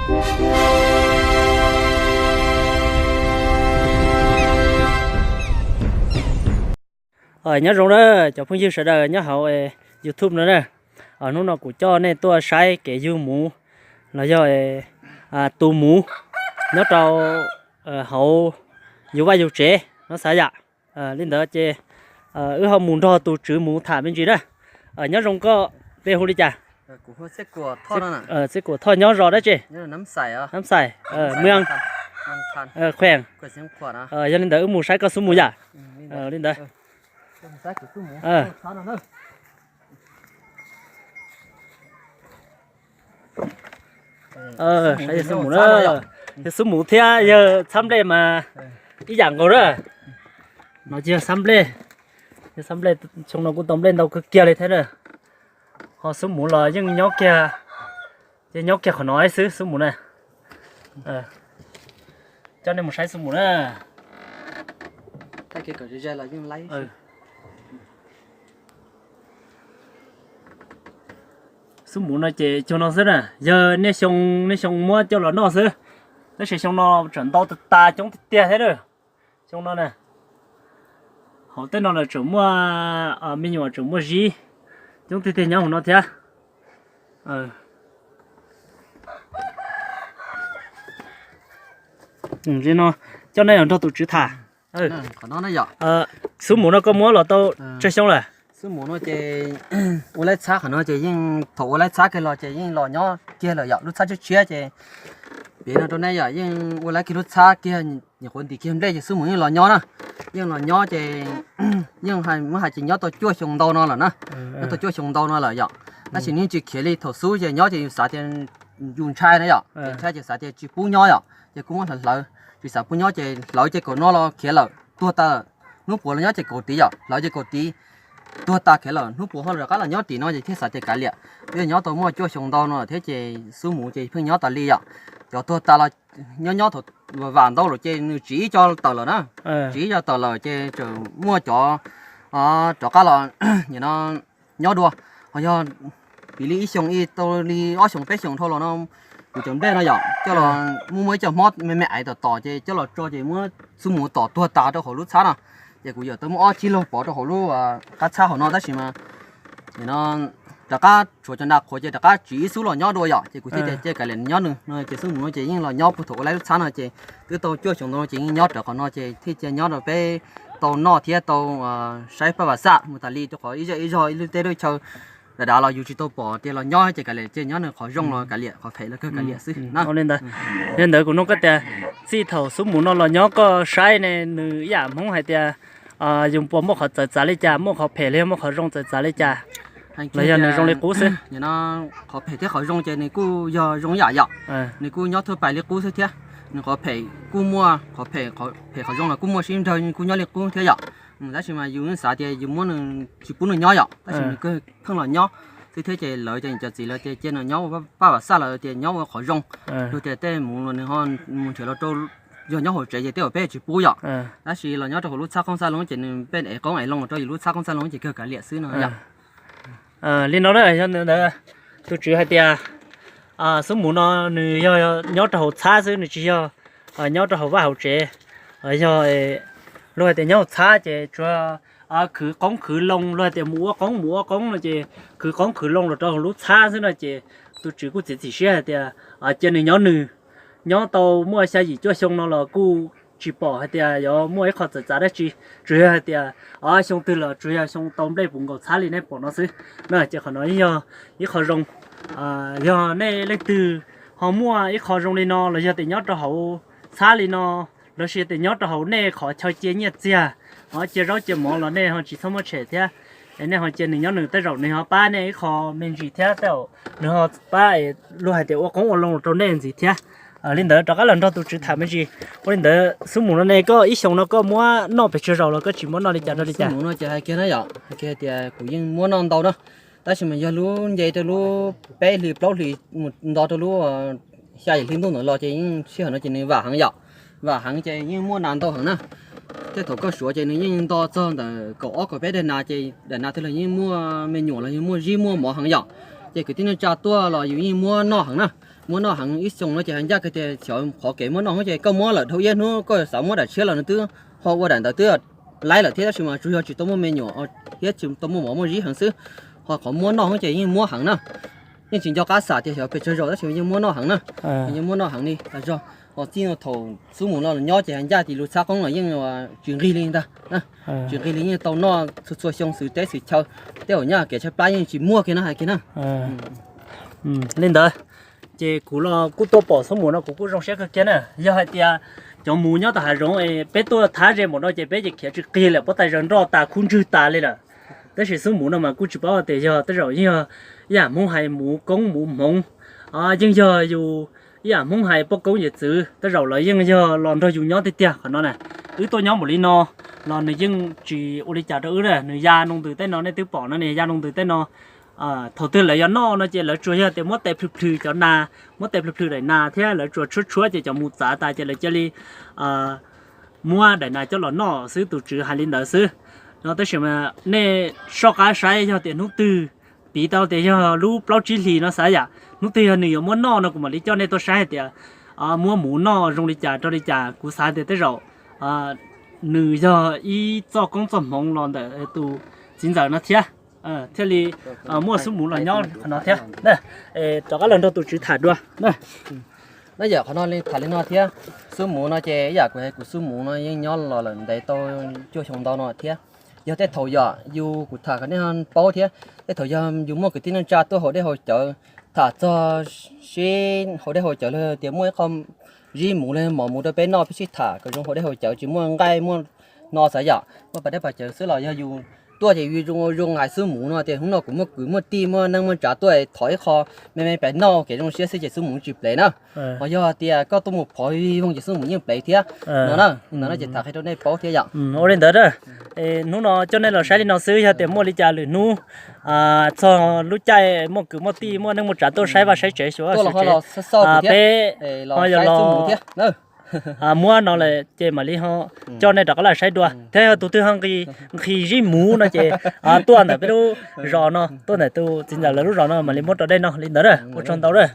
Nyob zoo na cov phooj ywg sawv daws nyob hauv YouTube no na. Hnub no kuv coj nej tuaj saib kev yug muv los yog tu muv nyob rau hauv yus vaj yus tsev no xav yam. Li ntawd ces wb ho mus nrog tus tswv muv tham me ntsis na. Nyob zoo koj, peb hu li cas? Txij Kuam Thoj nyob zos dab tsi? Nab Xais, Mw Khees. Yog li ntawd wb mus saib koj xub muv yam. Li ntawd. Saib yawg xub muv na, yawg xub muv thiab yawg txhab nplej mas ib yam nkaus na. No ces yawg txhab nplej, yawg txhab nplej, xyoo no kuj tau nplej ntau kawg kiag li thiab na. Ho xub muv los yeej nyob kiag, yeej nyob kiag qhov no xwb xub muv na. Coj nej mus saib xub muv na. Xub muv no ces xyoo no xwb na, yog niaj xyoo niaj xyoo muab coj los noj xwb, tab sis xyoo no tseem ntau tas tas coob tiag tiag thiab na. Xyoo no na, hauv tej no lawm tseem muaj me nyuam tseem muaj zib coob tiag tiag nyob hauv no thiab. Li no, coj nej los nrog tus tswv tham. Xub muv no koj muab los tau tsawg xyoo lawm? Xub muv no ces ua laib txhab qhov no ces yeej thaum ua laib txhab kiag los ces yeej los nyob kiag lawm yom, lub txhab tshiab tshiab ces piav no rau nej yom, yeej ua laib kiag lub txhab kiag, nyuam qhuav ntim kiag nplej ces xub muv yeej los nyob na. Yeej los nyob ces yeej muab hais ces nyob tau cuaj xyoo ntau no lawm na. Nyob tau cuaj xyoo ntau no lawm yom. Tab sis nws yeej tsis khiav li thaum xub ces nyob ces yus xav tias yus ntshai na yom, ces ntshai ces xav tias tsis pub nyob yom, ces kuj muab hlawv hlawv, tsis xav pub nyob ces hlawv ces kaum no los khiav lawm tuag tas. Hnub puav los nyob ces kaum tid yom, hlawv ces kaum tid tuag tas khiav lawm, hnub puav ho rov qab los nyob tim no ces thiaj xav tias kav liam. Twb nyob tau muaj cuaj xyoo ntau no lawm thiab ces xub muv ces pheej nyob tas li yom. Cov tuag tas los nyob nyob thaum vam ntau lawm ces nws tsiv ib co tawm lawm na, tsiv ib co tawm lawm ces tseem muaj cov rov qab los nim no nyob dua. Ho yog piv li ib xyoos ib tau li ob xyoos peb xyoos dhau los no, kuv cov nplej no yom, coj los muaj muaj ib co mob me me aiv tom tom ces coj los tso ces muab xub muv tom tuag tas rau hauv lub txhab no. Ces kuv yawm tau muab ob cib laug pov rau hauv lub qab txhab hauv no tab sis mas nim no rov qab tshuav cov nra qhuav ces rov qab tsiv ib xub los nyob dua yom, ces kuv thiaj tias cia kav liam nyob nws no ces xub muv no ces yeej los nyob puag thaum ua laib lub txhab no ces twb tau cuaj xyoos ntau no ces yeej nyob rawv qhov no ces thiaj cia nyob rau peb tau noj thiab tau saib paj vam xaj mus tas li rau qhov ib zej ib zog ib lub teb lub chaw dav dav los yus tsis tau pom tias los nyob ces kav liam cia nyob nws qhov zoo los kav liam, qhov phem los kawg kav liam xwb na. Li ntawd kuv nug koj tias txij thaum xub muv no los nyob koj saib ne nws ib yam Hmoob hais tias yus puas muaj qhov txawv txav li cas, muaj qhov phem los yog muaj qhov zoo txawv txav li cas, los yog nws zoo li qub xwb? Qhov phem thiab qhov zoo ces nws kuj yog zoo yam yom, nws kuj nyob thuaj pais li qub xwb thiab. Nws qhov phem kuj muaj, qhov phem, phem qhov zoo los kuj muaj sib nrag kuj nyob li qub thiab yom. Tab sis mas yus yeej xav tias yus muab nws tsis pub nws nyob yom, tab sis nws pheej los nyob xwb thiab ces lawv ces cov txiv lawv tias cia nws nyob ua paj vam xaj, lawv tias nyob ua qhov zoo, luag tias tej mus los nws ho mus nrhiav los rau, yog nyob hauv tsev ces tej zaum peb tsis pub yom. Tab sis los nyob rau hauv lub txhab qoob txhab loo ces nws pheej ev qoob ev loo rau yus lub txhab qoob txhab loo ces kawg kav liam xwb no yom. Li no na, yog ntawd tus tswv hais tias xub muv no nws yog nyob rau hauv txhab xwb, nws tsis yog nyob rau hauv vaj hauv tsev. Yog luag hais tias nyob hauv txhab ces tsuas khwv qoob khwv loo, luag hais tias mus ua qoob mus ua qoob no ces khwv qoob khwv loo los rau hauv lub txhab xwb no ces tus tswv kuj txiav txim siab hais tias cia nws nyob nws, nyob tau muaj xya yim cuaj xyoo no los kuj tsis pom hais tias yuav muaj ib qho txawv txav dab tsi, tsuas yog hais tias xyoo twg los tsuas yog xyoo tau nplej puv nkaus txhab li nej pom no xwb na. Ces qhov no yog ib qho zoo. Yog nej leej twg ho muaj ib qho zoo li no los yog tias nyob rau hauv txhab li no, los sis tias nyob rau hauv nej qhov chaw cia nyiaj txiag, ho cia zaub cia mov los nej ho tsis txhob muab tshem thiab. Nej ho cia nws nyob nws, tej zaum nws ho pab nej ib qho me ntsis thiab, tej zaum nws ho pab luag hais tias ua qoob ua loo rau nej ntxiv thiab. Li ntawd rov qab los nrog tus tswv tham me ntsis. Ua li ntawd xub mus no ne koj ib xyoos no koj muab noj pes tsawg zaus los koj tsis muab noj li cas rau li cas? Xub mus no ces hais kiag na yom, hais kiag tias kuv yeej muab noj ntau na, tab sis mas yog lub nce rau lub peb hlis plaub hlis mus nto rau lub xya yim hli ntuj ntawd los ces yeej sij hawm no ces nws vam heev yom, vam heev ces yeej muaj nas ntau heev na. Tej thaum koj suav ces nws yeej nto txog ntawm kaum ob kaum peb daim nas ces daim nas twg los yeej muaj me nyuam los yog muaj zib muaj mov heev yom. Ces kwv tij neej tsa tuaj los yus yeej muab noj heev na. muab noj heev ib xyoo no ces hais ncaj kawg tias xyov qhov kev muab noj heev ces koj muab lawm dhau ib hnub koj xav muab daim tshiab los nws twb ho ua daim ntawd twb laib lawm thiab tab sis mas tsuas yog tsis tau muaj me nyuam thiab tsis tau muaj mov muaj zib heev xwb. Ho qhov muab noj heev ces yeej muab heev na. Yeej tsis nco qab xav tias xyov pes tsawg zaus tab sis yeej muab noj heev na. Yeej muab noj heev li tas zog. Ho txij thaum xub mus no los nyob ces hais ncaj ces lub txhab qoob los yeej tsis nqig li ntag. Tsis nqig li yeej tau noj txhua txhua xyoo xwm teb xwm chaw. Tej zaum nyob kev tshaib plab yeej tsis muaj kiag na hais kiag na. Li ntawd ces kuv los kuj tuaj pom xub mus no kuv kuj zoo siab kawg kiag na. Yog hais tias cov mus nyob tom hav zoov es peb tuaj thab ze npaum no ces peb ces khiav tsis qig lawm, pob tais zaws nroj tas khub ntswg tas li lawm. Tab sis xub mus no mas kuj tsis paub tias yog tej zaum yeej yog ib yam Hmoob hais mus koob mus hmoov, yeej yog yus ib yam Hmoob hais poj koob yawm txwv, tej zaum lawv yeej yog los nrog yus nyob tiag tiag qhov no na. Wb tuaj nyob npaum li no los nws yeej tsis ua li cas rau wb na, nws ya noo ntws tej no nej twb pom no ne, ya noo ntws tej no. Thaum twg lawv yuav noj no ces lawv tsuas yog tias muab tes plhws plhws cov nas, muab tes plhws plhws daim nas thiab lawv tsuas tshuab tshuab ces cov mus txav tas ces lawv cia li muab daim nas coj los noj xwb, tus tswv hais li ntawd xwb. No tab sis mas nej soj qab saib yog tias hnub twg, piv tau tias yog lub plaub tsib hlis no xav yam hnub twg yog nws yuav muab noj no kuv mam li coj nej tuaj saib hais tias muab mus noj zoo li cas rau li cas. Kuv xav tias tej zaum nws yog ib txoj koob txoj hmoov los ntawm tus txiv ntxawm no thiab, thiaj li muaj xub mus los nyob qhov no thiab. Rov qab los nrog tus tswv tham dua. Na yom, qhov no li tham li no thiab. Xub mus no ces ib yam kuv hais kuv xub mus no yeej nyob los lawm ntev tau cuaj xyoo ntau no thiab. Yog tej thaum yom yus kuv tham kom nej paub thiab, tej thaum yog yus muaj kwv tij neej tsa tuaj haus dej haus cawv, tham txog sib haus dej haus cawv los tias muaj ib qho zib mus los mov mus rau peb noj peb sib tham kom zoo haus dej haus cawv tsis muaj nqaij muaj no xav yom, muaj pas dej pas cawv xwb los yog yus tuaj ces yus zoo zoo hais xub mus no tias hnub no kuv muaj kwv muaj tij muaj neej muaj tsav tuaj thov ib qho me me pem noj kev zoo siab xwb ces xub mus tsis plev na. Ho yog tias koj tuaj mus phov vij voog ces xub mus yeej plev thiab no na. No ces tham qhia rau nej paub thiab yom. Ua li ntawd, hnub no coj nej los saib li no xwb, yog tias muaj li cas lwm hnub txog lub caij muaj kwv muaj tij muaj neej muaj tsav tuaj saib vaj saib tsev xyuas peb ho yog los muab no lawm ces mam li ho coj nej rov qab los saib dua thiab. Yog tus twg ho nqhis zib mus no ces tuaj ntawm peb lub zos no, tuaj ntawm tus txiv ntxawm lawv lub zos no mam li muab rau nej noj li ntawd. Ua tsaug ntau lawm.